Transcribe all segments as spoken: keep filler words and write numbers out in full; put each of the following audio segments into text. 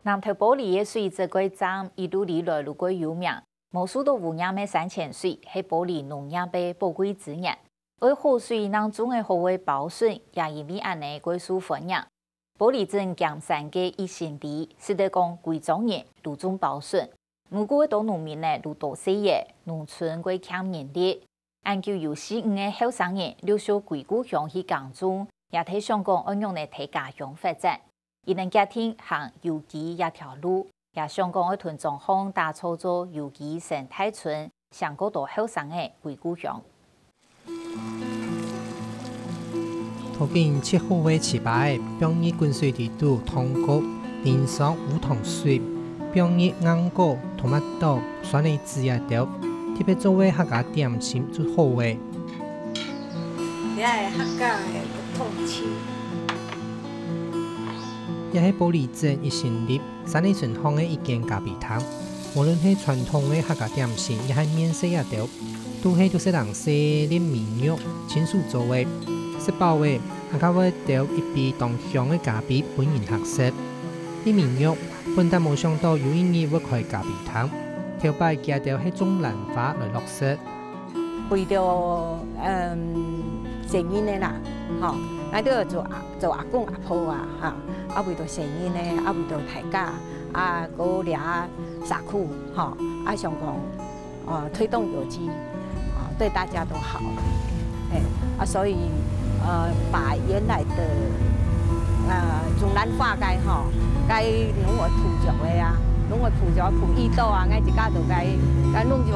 南投埔里个水質蓋靚，一路以來就蓋有名。無受到污染个山泉水係埔里農業个寶貴資源。愛好水，正種个好个包筍，也因為恁呢蓋受歡迎。埔里鎮兼山个一心里，使得講歸庄人都種包筍。毋過，當多農民呢，都多細个，農村蓋欠人力。恁久有四五个後生人陸續歸故鄉去耕種，也在想講愛仰般來替家鄉發展。佢等決定行有機這條路，也想講愛同庄項打造做有機生態村，請較多後生个歸故鄉。 頭擺切好个粢粑仔，放入滾水裡肚燙過，淋上烏糖水，放入硬果、tomato、酸个籽仔兜，特別做个客家點心就好咧。這係客家个綠豆粢。這係埔里鎮一心里 山里村項个一間咖啡廳，無論係傳統个客家點心，也係麵食這兜，都係都係用細粒米肉親手做个。食飽咧，還較會兜一杯當香个咖啡分人客食。這米肉本旦無想到有一日會開咖啡廳，頭擺佢兜係種蘭花來落實。 為著，嗯，細人仔啦，吼，𠊎兜做阿，做阿公阿婆啊，哈，啊，為著細人仔，啊，為著大家，啊，閣這社區，吼，啊，想講，呃，推動有機，啊，對大家都好，嘿，啊，所以，呃，把原來的，呃，種蘭花該，吼，該攏會鋪著个啊，攏會鋪著鋪一道啊，𠊎自家都該，該攏就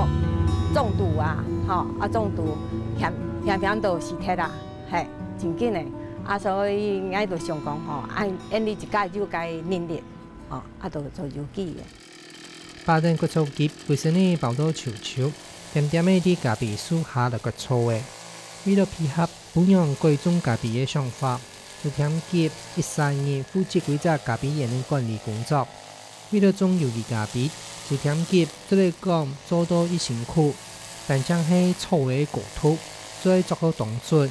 種肚啊。 吼，啊，總都嫌，嫌嫌都死忒啊，嘿，真緊个。啊，所以𠊎就想講吼，恁，恁樣自家有該能力，吼，啊，就做有機个。巴登割草機，歸身个包到臭臭，恬恬个佇咖啡樹下來割草个。為了配合餔娘改種咖啡个想法，朱添吉一儕人負責規隻咖啡園个管理工作。 為了種有機咖啡，朱添吉做得講做到已辛苦，單淨係草个高度，就愛捉到當準。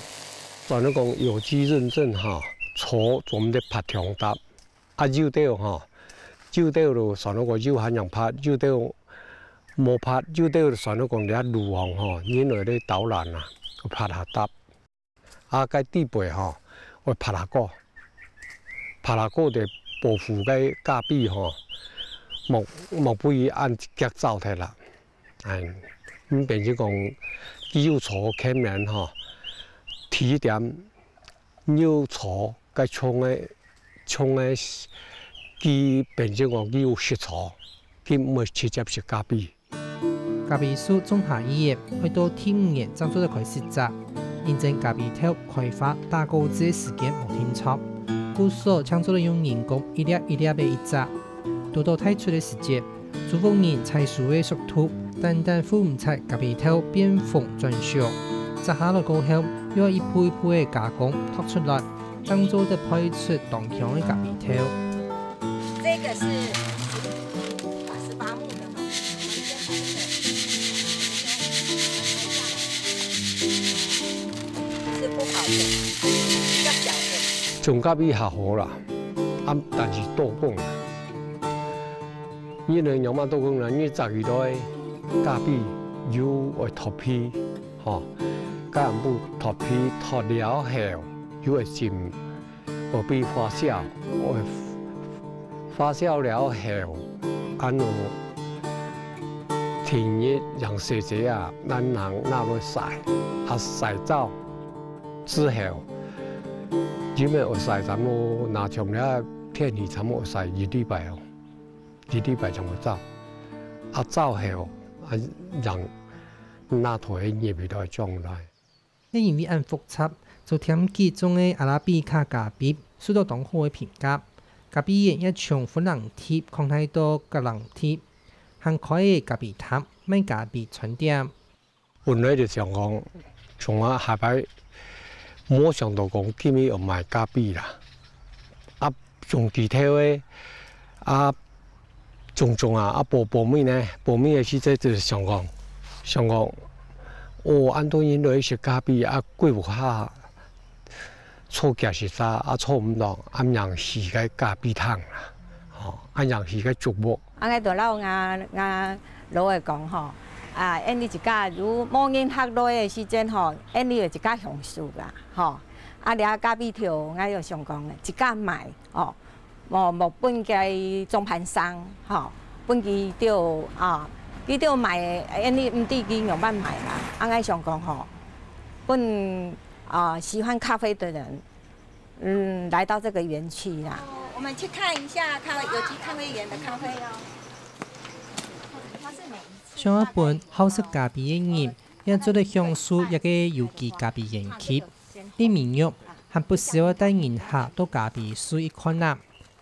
算到講有機認證吼，草做毋得伐忒搭，啊，有兜吼，有兜就算到講有還樣伐，有兜無伐，有兜就算到講這路項吼，人來咧導覽啊，伐下搭。 啊，該底背吼，愛伐下高，伐下高个保護該咖啡吼，莫，莫分佢恁遽燥忒啦。哎，毋變成講，佢有草牽連吼，第一點，有草該種个，種个，佢變成講佢有食草，佢毋會直接食咖啡。 咖啡樹種下以後，愛到第五年正做得開始摘。因為咖啡豆開花打果子个時間無定著，故所淨做得用人工一粒一粒个摘。堵到大出个時節，朱屋人採收个速度，單單赴毋掣咖啡豆變紅轉熟。摘下來過後，又愛一步一步个加工擇出來，正做得焙出當香个咖啡豆。這個是 種咖啡較好啦，啊，但是多工啊。因為仰般多工呢？因為摘起來咖啡又愛脫皮，吼，該暗晡脫皮脫了後，又愛浸 愛分發酵，愛發酵了後，恁樣天日陽曬節啊，恁樣拿來曬，啊，曬燥之後，因為愛曬差毋多，那像這天氣差毋多愛曬一禮拜哦，一禮拜正會燥。啊，燥後，啊，正拿出去入去來種來。 也因為恁複雜，做添幾種个阿拉比卡咖啡受到當好个評價。咖啡園也從粉冷地擴大到格冷地，還開个咖啡廳，賣咖啡專店。本來就想講，從啊下擺無想到講今日有賣咖啡啦。啊， 種地頭个，啊，種種啊，啊，播，播米呢，播米个時節就想講，想講，哦，恁多人來食咖啡啊，幾下坐幾十儕啊，坐毋落，啊，名起个咖啡廳啦，吼。恁樣式个作物。啊，𠊎就摎𠊎，𠊎老个講吼，啊，恁呢一家如無人客來个時間吼，恁呢有一家享受啦，吼。啊，這咖啡豆，𠊎有想講，一家賣，吼，無，無分佢中盤商，吼，分佢兜啊，佢兜賣，恁呢毋知佢仰般賣啦。啊，𠊎想講吼，分啊喜歡咖啡的人，嗯，來到這個園區啦。我們去看一下咖啡，有機咖啡園的咖啡哦。它是每一次 想愛分好食咖啡个人，也做得享受這個有機咖啡園區。李明玉還不時會帶人客到咖啡樹一看啊，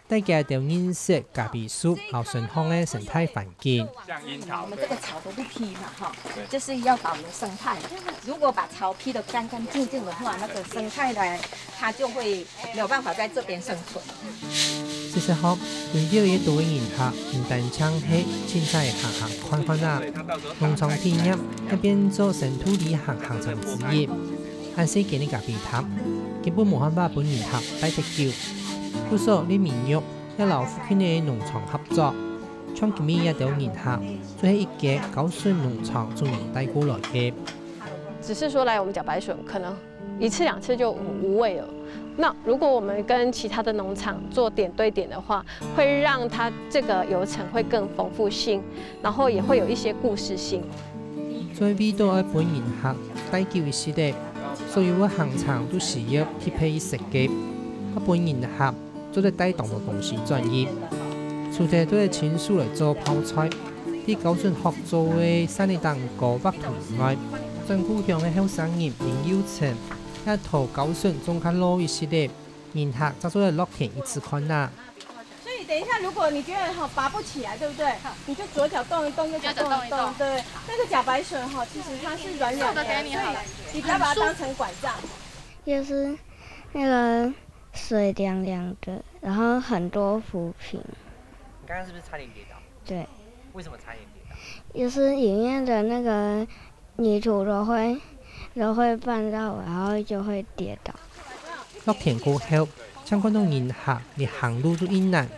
帶佢兜認識咖啡樹摎身項个生態環境。像櫻桃，我們這個草都不劈嘛，哈，對。就是要保留生態。如果把草劈得乾乾淨淨的話，那個生態呢，它就會沒有辦法在這邊生存。 事實上，對越來越多个人客，毋單淨係凊彩行行看看啊，農場體驗也變做深度旅行行程之一。恁細間个咖啡廳，根本無辦法分人客跛忒久。故所李明玉也摎附近个農場合作，像今日這兜人客，就係一間高順農場主人帶過來个。 只是說來我們茭白筍可能一次兩次就無味了。那如果我們跟其他的農場做點對點的話，會讓它這個遊程會更豐富性，然後也會有一些故事性。做味道愛分人客跛久一息仔，所有个行程都需要特別設計，愛分人客 做得帶當多東西轉去。除忒對親手來做泡菜，在高順學做个山裡頂高畫圖以外，轉故鄉个後生人林佑成，也到高順種較老一息仔，人客正做得落田一次看啊。所以等一下，如果你觉得哈拔不起来，对不对？你就左脚动一动，右脚动一动，对。那个茭白笋哈，其实它是软软的，所以你不要把它当成拐杖。就是那个水凉凉的，然后很多浮萍。你刚刚是不是差点跌倒？对，为什么差点跌倒？就是里面的那个泥土都会都会绊到我，然后就会跌倒。落田過後，正看到人客連行路都異難，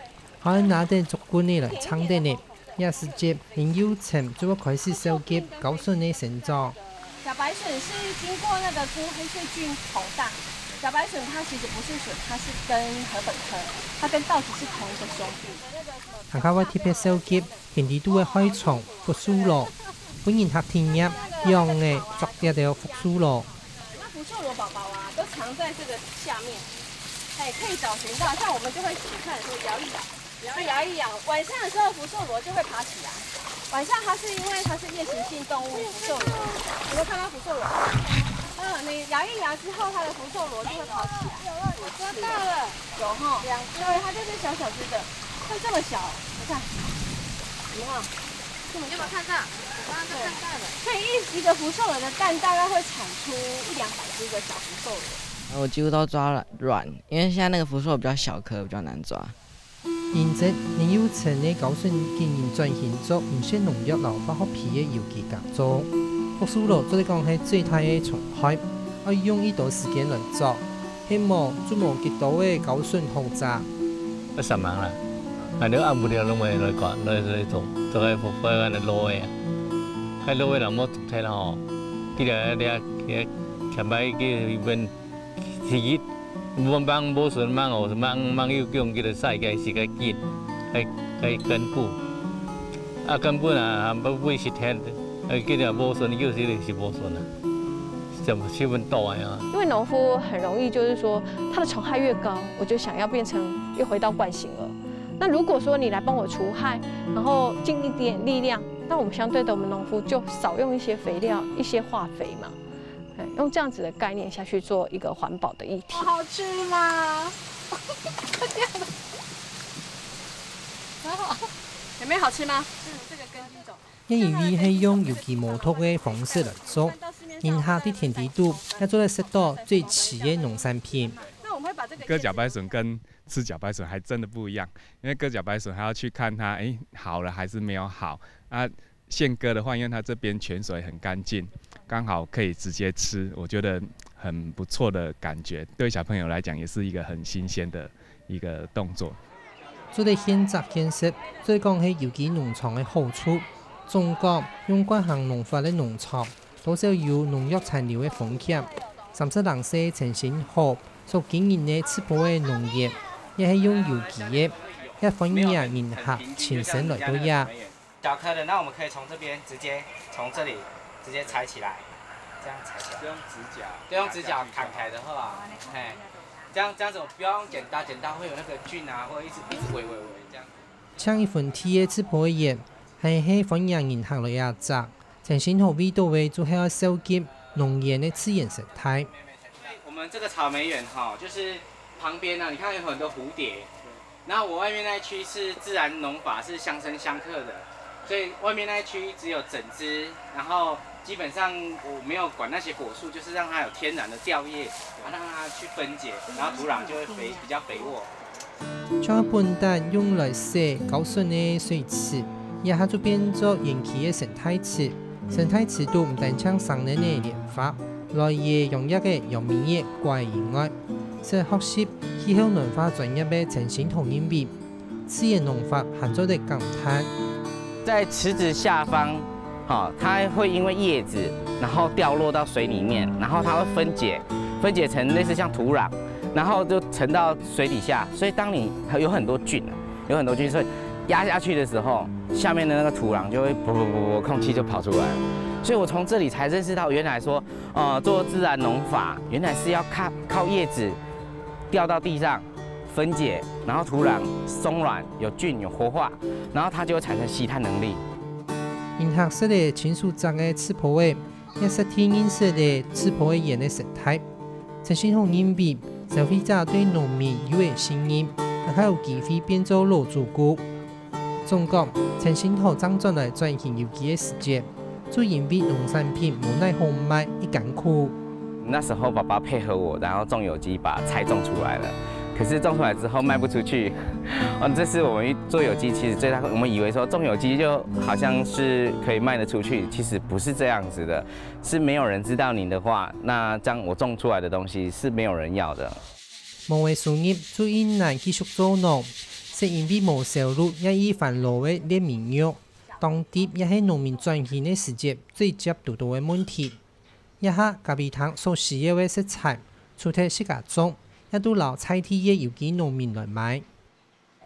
還愛拿等竹棍仔來撐等呢。這時節，林佑成就會開始收集高筍个生長。 茭白笋是经过那个猪黑肺菌投大，茭白笋它其实不是笋，它是跟禾本科，它跟稻子是同一个兄弟。行較會特別收集田裡肚个害蟲、福壽螺，分人客體驗仰仔捉這兜福壽螺。那福寿螺宝宝啊，都藏在这个下面，哎，可以找寻到。像我们就会起菜的时候摇一摇， 摇一摇，晚上的时候福寿螺就会爬起来。晚上它是因为它是夜行性动物，福寿螺，有没有看到福寿螺？嗯，你摇一摇之后，它的福寿螺就会爬起来。有，我抓到了。有哈，对，它就是小小只的，像这么小，你看，有没有？这么小。你有没有看到？我刚刚就看到了。所以一一个福寿螺的蛋大概会产出一两百只的小福寿螺。我几乎都抓软，因为现在那个福寿螺比较小颗，比较难抓。 因此，林佑成个高筍經營轉型做無施農藥摎化學肥个有機耕種。福壽螺做得講係最大个蟲害，愛用已多時間來捉，係無就無幾多个高筍好摘。愛煞猛啦，啊，你壓毋了，攏會來搞，來來做，做个復活安尼老个啊，該老个人莫做忒吼，佢咧咧咧，前擺去一本。 第一，無放無筍，放哦，放放有用，佢就曬个時間緊，該該根部，啊根部啊，不會食忒，哎，佢就無筍，有時就是無筍啊，怎麼十分多啊？因为农夫很容易就是说，他的虫害越高，我就想要变成又回到惯性了。那如果说你来帮我除害，然后尽一点力量，那我们相对的，我们农夫就少用一些肥料、一些化肥嘛。 用这样子的概念下去做一个环保的议题。好吃吗？很好，有没有好吃吗？嗯，这个根菌种。也因為係用有機無毒个方式來做，人客在田地肚也做得食到最齊个農產品。那我们会把这个割茭白笋跟吃茭白笋还真的不一样，因为割茭白笋还要去看它，哎，好了还是没有好啊。 现割的话，因为它这边泉水很干净，刚好可以直接吃，我觉得很不错的感觉，对小朋友来讲也是一个很新鲜的一个动作。做得現摘現食，再講係有機農場个好處。總講，用慣行農法个農場，多少有農藥殘留个風險。三十零歲陳新豪所經營个自保个農園，也係用有機个，也歡迎人客親身來到這。 小顆的，那我们可以从这边直接从这里直接采起来，这样采起来，用指甲，对，用指甲砍开的话，嘿，这样这样子我不要用剪刀，剪刀会有那个菌啊，会一直一直围围围这样。像一份地个自保个園，還係歡迎人客來這摘，真心好味道个，就係愛收集農園个自然生態。我们这个草莓园哈，就是旁边呢，你看有很多蝴蝶，然后我外面那一区是自然农法，是相生相克的，所以外面那一区只有整枝，然后基本上我没有管那些果树，就是让它有天然的掉叶，啊，让它去分解，然后土壤就会肥，比较肥沃。像本旦用來洗交壗个水池，這下就變做園區个生態池。生態池肚毋單淨生等个蓮花，來个養殖个楊明月、桂以外， 係學習氣候暖化專業个陳新豪認為，自然農法還做得減碳。在池子下方，哈，它会因为叶子，然后掉落到水里面，然后它会分解，分解成类似像土壤，然后就沉到水底下。所以当你有很多菌啊，有很多菌，所以压下去的时候，下面的那个土壤就会噗噗噗噗，空气就跑出来了。所以我从这里才认识到，原来说，呃，做自然农法原来是要靠靠叶子掉到地上，分解，然后土壤松软，有菌有活化，然后它就会产生吸碳能力。人客食个親手摘个自保个，也實地認識个自保个園个生態。陳新豪認為，消費者對農民有个信任，還較有機會變做老主顧。總講，陳新豪正轉來轉型有機个時節， 就因為農產品無哪好賣，已艱苦。那时候爸爸配合我，然后种有机，把菜种出来了。可是种出来之后卖不出去，嗯，这是我们做有机其实最大。我们以为说种有机就好像是可以卖得出去，其实不是这样子的。是没有人知道你的话，那这样我种出来的东西是没有人要的。無个收入，就已難繼續做農，係因為無收入，也已煩惱个列明玉。 當值也係農民轉型个時節最捷堵到个問題。這下咖啡廳所需要个食材，除忒自家種，也都摎在地个有機農民來買。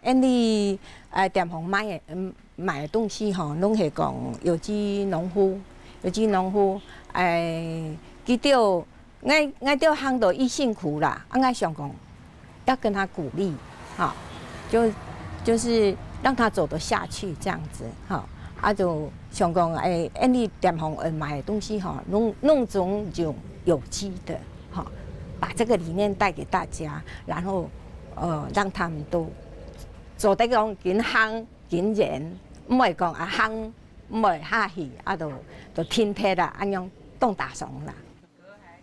恁呢，呃，店項買个，嗯，買个東西吼，攏係講有機農夫，有機農夫，哎，佢兜 𠊎𠊎兜看到佢辛苦啦，啊𠊎想講，要跟他鼓勵，哈，就就是让他走得下去这样子，哈，啊就想讲，哎，恁呢店方呃买的东西哈，弄弄种有有机的，哈，把这个理念带给大家，然后呃让他们都做得讲更行更远，毋会讲啊行毋会下去，啊都都停忒啦，恁样当打爽啦。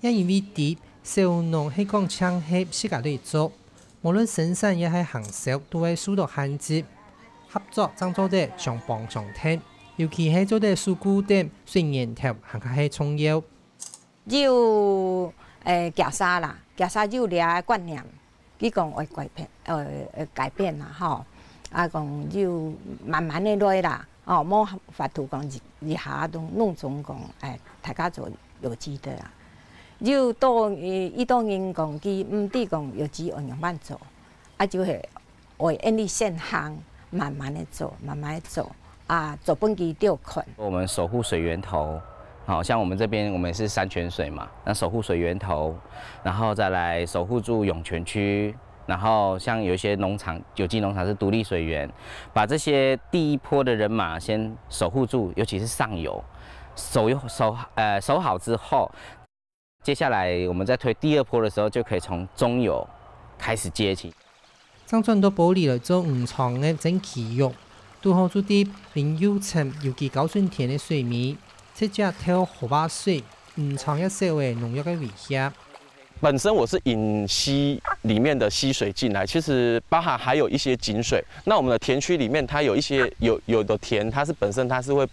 也因為知小農係講淨係自家來做，無論生產也係行銷，都會受到限制。合作正做得相幫相𢯭，尤其係做得手顧等水源頭，還較係重要。有誒，夾沙啦，夾沙有這个觀念，佢講會改變，呃，改變啦吼，啊講有慢慢的來啦，哦，無法度講一一下都弄種講，誒，大家做 有機的啦。又到，呃，伊當然講，佢毋知講有機愛仰般做，啊就係愛恁呢先行，慢慢的做，慢慢的做，啊做分佢兜看。我们守护水源头，好像我们这边我们是山泉水嘛，那守护水源头，然后再来守护住涌泉区，然后像有一些农场，有机农场是独立水源，把这些第一波的人马先守护住，尤其是上游，守有守呃守好之后，接下来我们在推第二波的时候，就可以从中游开始接起。正轉到埔里來做魚場个曾啟玉，拄好就佇林佑成有機高順田个水尾，直接透河壩水，魚場也少个農藥个威脅。 本身我是引溪里面的溪水进来，其实包含还有一些井水。那我们的田区里面，它有一些有有的田，它是本身它是会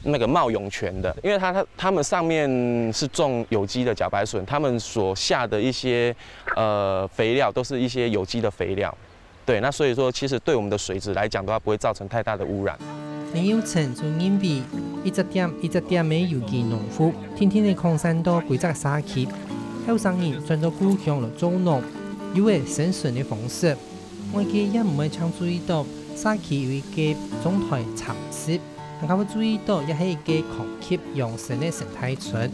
那个冒涌泉的，因为它它它们上面是种有机的茭白笋，它们所下的一些呃肥料都是一些有机的肥料。对，那所以说，其实对我们的水质来讲的话，不会造成太大的污染。林佑成就認為，一隻點一隻點个有機農戶，定定个擴散到歸隻社區。後生人轉到故鄉來做農，有个生存个方式。外界也毋會淨注意到社區有一個中台茶室，還較會注意到也係一個康樂養生个生態村。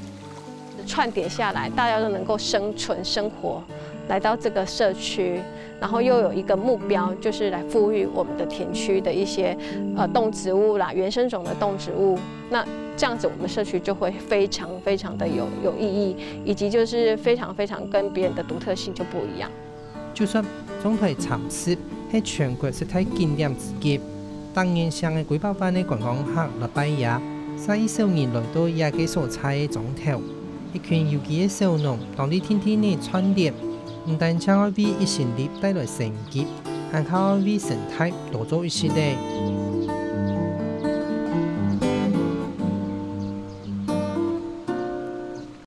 串點下來，大家都能夠生存生活，來到這個社區，然後又有一個目標，就是來復育我們的田區的一些呃動植物啦，原生種的動植物。那這樣子，我們社區就會非常非常的有有意義，以及就是非常非常跟別人的獨特性就不一樣。就算中台茶室係全國十大景點之一，逐年成个幾百萬个觀光客來拜這，煞一少人來到這个所在个庄頭。一群有機个小農，當地定定个串聯，毋單淨愛為一心力帶來生機，還較愛為生態多做一息仔。